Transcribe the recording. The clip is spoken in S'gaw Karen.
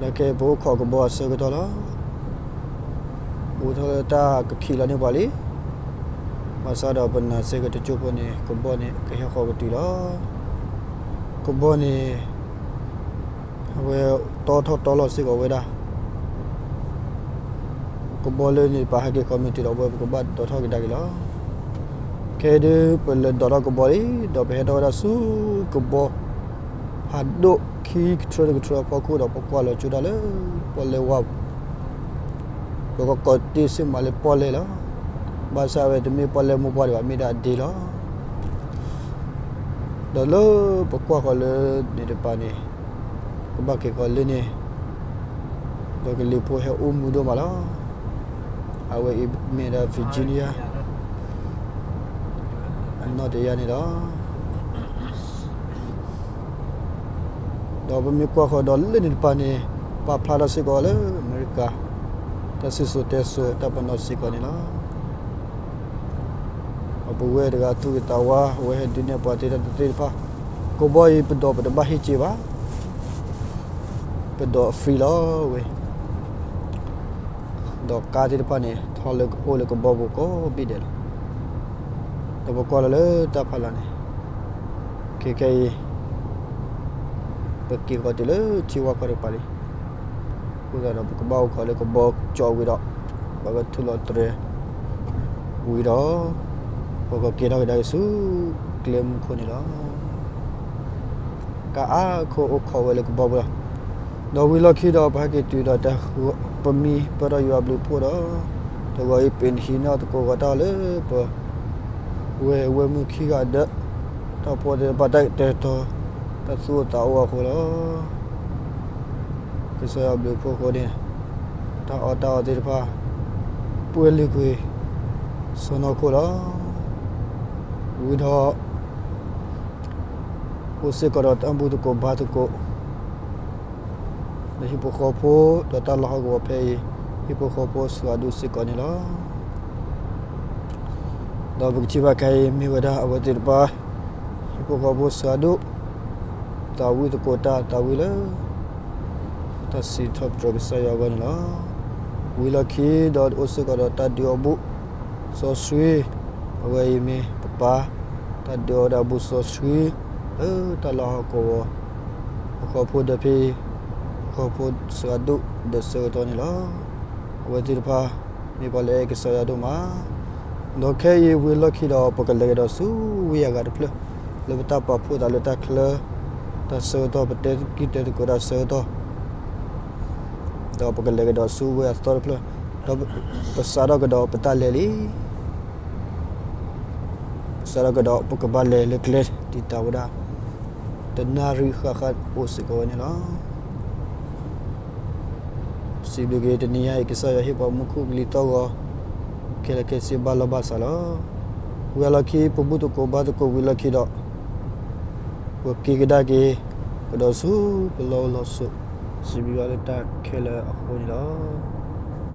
ဒီးခဲအံၤပအိၣ်ခိးကဘီအဆၢကတီၢ်လီၤ. အိၣ်ထီၣ်လၢတၢ်ကခံးလီၤန့ၢ်ပှၤလံ. ဘၣ်ဆၣ်ဒီးပနာ်စ့ၢ်ကီးတကၠိဖိန့ၣ် ကဘီန့ၣ် ကဟဲဃီကတုၤလီၤ. ကဘီန့ၣ် အဝဲတီထီၣ်တီလီၤစ့ၢ်ကီးဝဲဒၣ် ကဘီလၢန့ၣ် ပဟဲက့ၤဃီမ့ၢ်တုၤဒီး အဝဲပကဘၣ်ဒိးထီၣ်ကဒါက့ၤလီၤ. ခဲအံၤဒုး ပလဲၤဒိးထီၣ်ကဘီလံ, ဒီးပဟဲထီၣ်ဝဲဒၣ်ဆူကဘီ ဖးဒိၣ်ခံကထြၢတကထြၢအဖီခိၣ်ဒီး ပကွၢ်လီၤကၠိတၢ်လၢပီၣ်လဲၣ်ဝါပူၤ, ပကကိးတ့ၢ်စ့ၢ်မးလၢပီၣ်လဲၣ်လီၤ. ဘၣ်ဆၣ်ဝဲတမ့ၢ်ပီၣ်လဲၣ်မိၢ်ပှၢ်ဒံးဘၣ်, မ့ၢ်ဒၣ်အဒ့လီၤ. ဒီးလၢပကွၢ်ဃီၤလၢန့ၣ်တပၤန့ၣ် ကဘၣ်က့ၤဃီၤလၢန့ၣ် ဒီးကလံၤဖိဟဲအိၣ်မူဒိၣ်မးလီၤ. အဝဲအံၤမ့ၢ်ဒၣ် Virginia အနီၣ်တယၢ်န့ၣ်လီၤ. ဒီးပမ့ၢ်ကွၢ်ဃီၤဒီးလၢန့ၣ်တပၤန့ၣ် ပာ်ဖျါထီၣ်စ့ၢ်ကီးလၢအမဲရကၤ တၢ်စံၣ်စိၤတဲစိၤတၢ်ပနီၣ်စ့ၢ်ကီးန့ၣ်လီၤ. ပဝဲတဂၤသူၣ်ဂ့ၤသးဝါ အဝဲဟဲဒုးနဲၣ်ပှၤသ့ၣ်တဖၣ်, ကဘီအံၤပဒိးပတဘၣ်ဟ့ၣ်စ့ဘၣ်, ပဒိးအ free လီၤဝဲ, ဒီးကါသ့ၣ်တဖၣ်န့ၣ် ထီၣ်လၢအိၣ်လၢကဘီပူၤကိးဘ့ၣ်ဒဲးလီၤ. ဒီးပကွၢ်လီၤလၢတၢ်ဖးလၢ်န့ၣ် ခဲခဲအံၤ ပက့ၤဃီၤတုၤလၢထံဝါခီတကပၤလံ. အဃိသတးဒီး ပကဘၣ်အိၣ်ခိးလၢကဘီကၠီဝံၤဒီး ပကထုးလီၤတြဲၤဝံၤဒီး ပကက့ၤထီၣ်ကဒါက့ၤဆူကျဲမုၢ်ခိၣ်န့ၣ်လီၤ. ကါအါခိၣ်အိၣ်ခိးဝဲလၢကဘီပူၤလီၤ. ဒီးဝံၤလီၢ်ခံဒီး ပဟဲက့ၤတုၤဒီး ပမံပၢၢ်ထီၣ်ယွၤအဘျုးအဖှိၣ်ဒီး တဂီၤအံၤပ့ၤနဟံးန့ၢ်အီၤသကိးဂီၤတၢ်အီၣ်လၢပ ဝဲၢ်ဝဲၢ်မုၣ်ခံဂၤဒီး တၢ်ဖိသ့ၣ်တဖၣ်တၢ်ကတဲာ်ကတီၤ တၢ်သူၣ်အိၣ်သးအိၣ်အဃိလီၤ. ကစၢ်ယွၤအဘျုးအဖှိၣ်အဃိန့ၣ် တၢ်အီၣ်တၢ်အီသ့ၣ်တဖၣ် ပှဲၤလုာ်ကွံာ် စီၢ်နီၤခိၣ်လီၤ. ဝံၤဒီး အိၣ်စ့ၢ်ကီးဒီးတၢ်ဘူၣ်သကိးဘါသကိး လၢဟံၣ်ဖိဃီဖိ ဒီးတၢ်လီၢ်ဟီၣ်ကဝီၤဖဲအံၤ ဟံၣ်ဖိဃီဖိစှၤဒူၣ်စ့ၢ်ကီးန့ၣ်လီၤ. ဒီးပကထံၣ်ဘၣ်ခဲအံၤ မ့ၢ်ဝဲဒၣ်အဝဲသ့ၣ်တဖၣ် ဟံၣ်ဖိဃီဖိစှၤဒူၣ် သးဝံၣ်သကိးတၢ်သးဝံၣ်လၢ တၢ်စံးထီၣ်ပတြၢၤကစၢ်ယွၤအဂီၢ်န့ၣ်လီၤ. ဝံၤလီၢ်ခံဒီးအိၣ်စ့ၢ်ကီးဒီးတၢ်ဒုးအီၣ်ဘူၣ်စီဆှံ, အဝဲအံၤမ့ၢ်ပပၢ် တၢ်ဒုးအီၣ်ဝဲဒၣ်ဘူၣ်စီဆှံ လၢတၢ်လီၢ်ဟီၣ်ကဝီၤ ပှၤဟံၣ်ဖိဒီးဖဲ ပှၤဟံၣ်ဖိစှၤဒူၣ်ဒီးဆၢကတီၢ်န့ၣ်လီၤ. အဝဲသ့ၣ်တဖၣ် မ့ၢ်ပှၤလၢအဲၣ်ကစၢ်ယွၤဒိၣ်မး, ဒီးခဲအံၤဝံၤလီၢ်ခံဒီး ပကလဲၤကဒီးဆူဝ့ၢ်ယၤဂၤတဖျၢၣ် လၢပတၢ်ပာ်ဖှိၣ်သးလၢတၢ်ချၢ တၢ်ဆၢကတီၢ် ပတဲကံၢ်တဲသကိးတၢ်ဆၢကတီၢ် ဒီးပကလဲၤကဒီးဆူဝ့ၢ်အသီတဖျၢၣ်, ဒီးပစးထီၣ်ကဒီးပတၢ်လဲၤလံ. ပစးထီၣ်ကဒီး ပကဘၣ်လဲၤလၢကျဲဒံးတၢ်ဝဲဒၣ် တနၣ်ရံၣ်ဃၣ်ဃၣ်အိၣ်စ့ၢ်ကီးဝဲန့ၣ်လီၤ. စံးဘျုးက့ၤတနံၤညါအံၤ ကစၢ်ယွၤဟ့ၣ်ပှၤမူခိၣ်ကလံၤသီၣ်ဂီၤ ခဲလၢာ်ခဲဆ့ဘၣ်လီၢ်ဘၣ်စးလီၤ. ဝံၤအလီၢ်ခံ ပဘူၣ်သကိးဘါသကိးဝံၤလီၢ်ခံဒီး ပက့ၤကဒါက့ၤ ကဒီးဆူပလီၢ်အိၣ်လီၢ်ဆိး စံးဘျုးဘၣ်လၢတၢ်ခဲလၢာ်အဃိန့ၣ်လီၤ.